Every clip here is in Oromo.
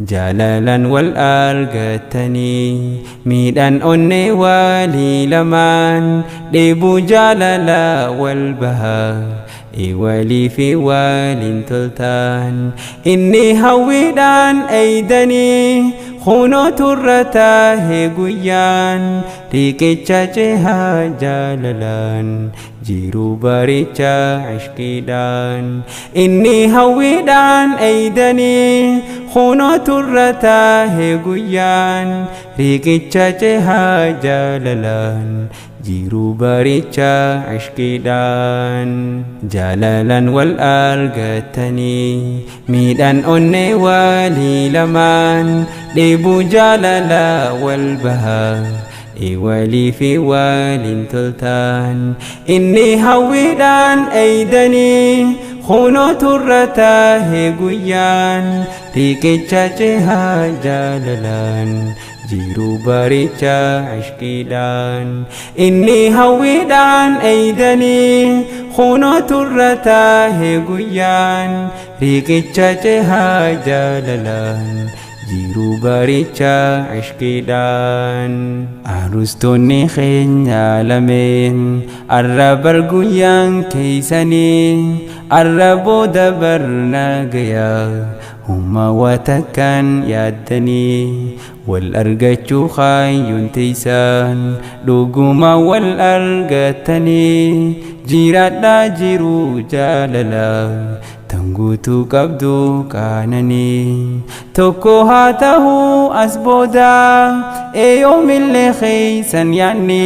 Jaalalaan wal argatanii miidhaan onnee walii lamaan dheebuu jaalalaa wal bahaa walii fi waliin toltaan inni hawwiidhaan eeydanii kunoo turra taahee guyyaan riqicha cehaa jaalalaan jiruu baricha ishqiidhaan inni hawwiidhaan eeydanii kunoo turra taahee guyyaan riqicha cehaa jaalalaan jiruu baricha ishqiidhaan. Jaalalaan wal argatanii miidhaan onnee walii lamaan dheebuu jaalalaa wal bahaa walii fi waliin toltaan inni hawwiidhaan eeydanii kunoo turra taahee guyyaan riqicha cehaa jaalalaan jiruu baricha ishqiidhaan inni hawwiidhaan eeydanii kunoo turra taahee guyyaan riqicha cehaa jaalalaan jiruu baricha ishqiidhaan. Arustoonni keenya lameen arra bar guyyaan keeysanii arra booda barna gayaa humma watakkaan yaaddanii wal argachuu kaayyuun teeysan dhuguma wal argatanii jiraadhaa jiruu jaalalaa tan guutuu qabdu qaananii tokko haa ta'uu as booda eeyoomillee keeysan yaanni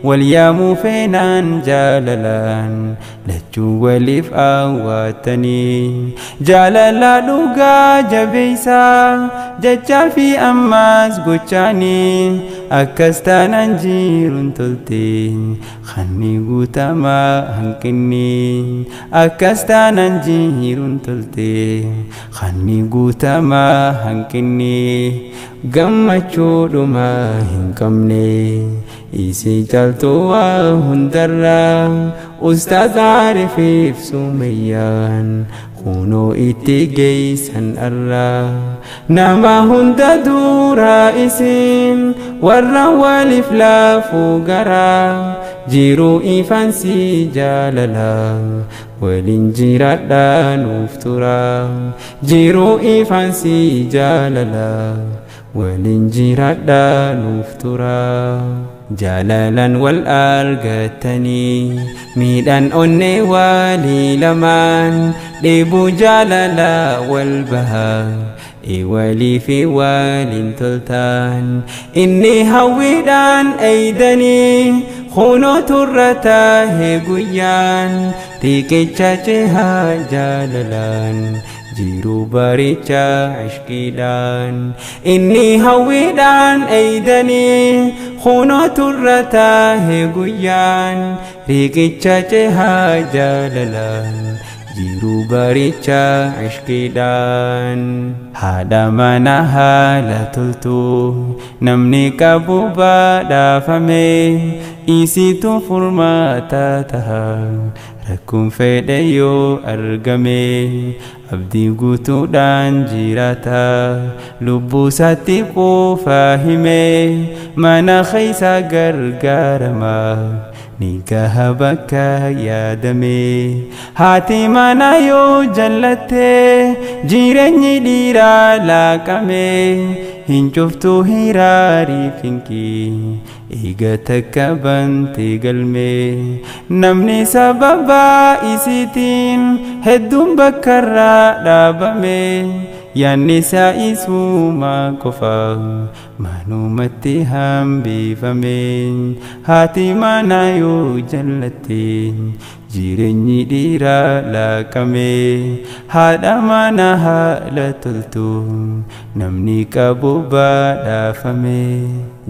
wal yaamuu feenaan jaalalaan lachuu waliif awwaatanii jaalala dhugaa jabeeysaa jechaa fi ammaas gochaanii akkas taanaan jiruun tolte kanni guutamaa hanqinni akkas taanaan jiruun tolte kanni guutamaa hanqinni gammachuudhuma hin qabne isii caaltuu waa hundarraa Ustaaz Aarifiif Sumayyaan kunoo itti geeysan arraa nama hunda duraa isin warra waliif laafuu garaa jiruu ifaan si jaalalaa waliin jiraadhaa nuuf turaa jiruu ifaan si jaalalaa waliin jiraadhaa nuuf turaa. Jaalalaan wal argatanii miidhaan onnee walii lamaan dheebuu jaalalaa wal bahaa walii fi waliin toltaan inni hawwiidhaan eeydanii kunoo turra taahee guyyaan riqicha cehaa jaalalaan jiruu baricha ishqiidhaan inni hawwiidhaan eeydanii kunoo turra taahee guyyaan riqicha cehaa jaalalaan jiruu baricha ishqiidhaan. Haadha mana haala toltuu namni qabu badhaafame isiitu furmaata taha rakkoon fedhe yoo argame abdii guutuudhaan jiraata lubbuu isaatti quufa hime mana keessa gargaarama ni gaha bakka yaadame haati mana yoo jallatte jireenyi dhiiraa laaqame hin cuftuu hiraarii finqii eega takka bante galme namni sababa isiitiin hedduun bakkarraa dhaabame yaanni isaa isuma qofa manumatti hambifame haati mana yoo jallatte jireenyi dhiiraa laaqame haadha mana haala toltu namni qabu badhaafame.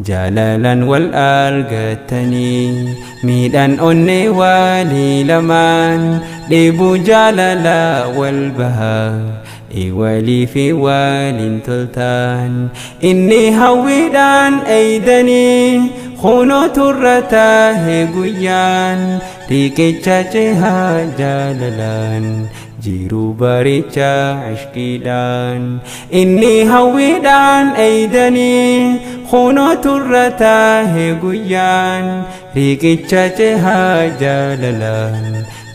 Jaalalaan wal argatanii miidhaan onnee walii lamaan dheebuu jaalalaa wal bahaa walii fi waliin toltaan inni hawwiidhaan eeydanii kunoo turra taahee guyyaan riqicha cehaa jaalalaan Jiruu bareechaa ishqiidhaan inni hawwiidhaan eeydanii kunoo turra taahee guyyaan riqicha cehaa jaalalaan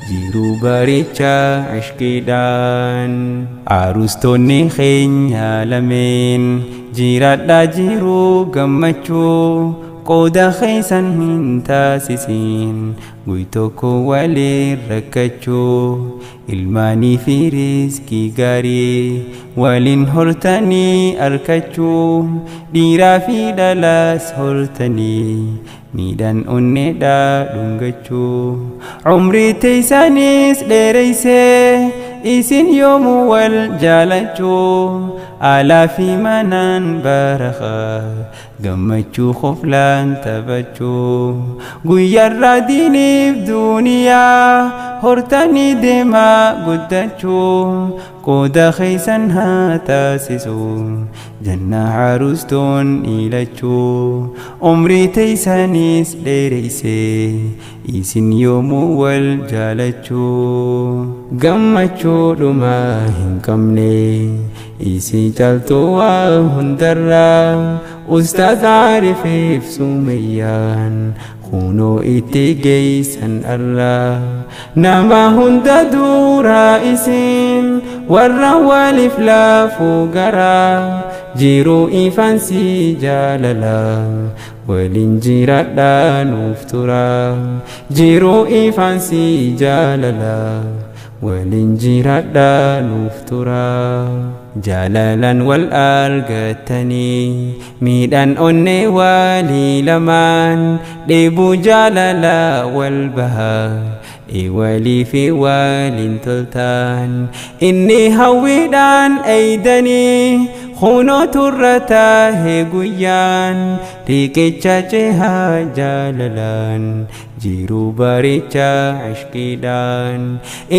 jiruu bareechaa ishqiidhaan. Arustoonni keenya lameen jiraadhaa jiruu gammachuu qooda keessan hin taasisin guy tokko waliin rakkachuu ilmaanii fi riskii gaarii waliin hortanii arkachuu dhiiraa fi dhalaas hortanii miidhaan onneedhaa dhungachuu umrii teessanis dheereysee isin yoomuu wal jaalachuu alaa fi manaan barakaa gammachuu qoflaan taphachuu guyyaarraa diiniif duuniyaa hortanii deemaa guddachuu qooda keessan haa taasisu jannaa harustoon dhiilachuu umrii teessanis dheereysee isin yoomuu wal jaalachuu gammachuu dhumaa hin qabne isii caaltuu waa hundarraa Ustaaz Aarifiif Sumayyaan kunoo itti geessan arraa nama hunda duraa isin warra waliif laafuu garaa jiruu ifaansi jaalalaa waliin jiraadhaa nuuf turaa jiruu ifaansi jaalalaa waliin jiraadhaa nuuf turaa. Jaalalaan wal argatanii miidhaan onnee walii lamaan dheebuu jaalalaa wal bahaa walii fi waliin toltaan inni hawwiidhaan eeydanii kunoo turra taahee guyyaan riqicha cehaa jaalalaan jiruu bareechaa ishqiidhaan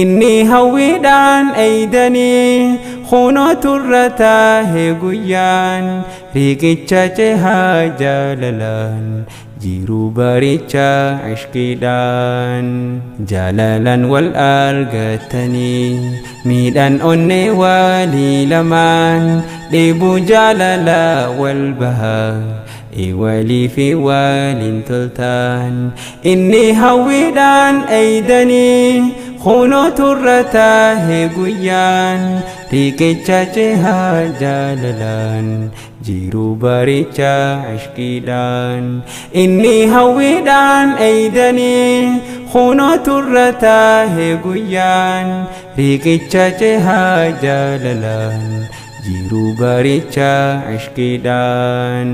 inni hawwiidhaan eeydanii kunoo turra taahee guyyaan riqicha cehaa jaalalaan jiruu bareechaa ishqiidhaan. Jaalalaan wal argatanii miidhaan onnee walii lamaan dheebuu jaalalaa wal bahaa walii fi waliin toltaan inni hawwiidhaan eeydanii kunoo turra taahee guyyaan riqicha cehaa jaalalaan jiruu bareechaa ishqiidhaan inni hawwiidhaan eeydanii kunoo turra taahee guyyaan riqicha cehaa jaalalaan jiruu bareechaa ishqiidhaan.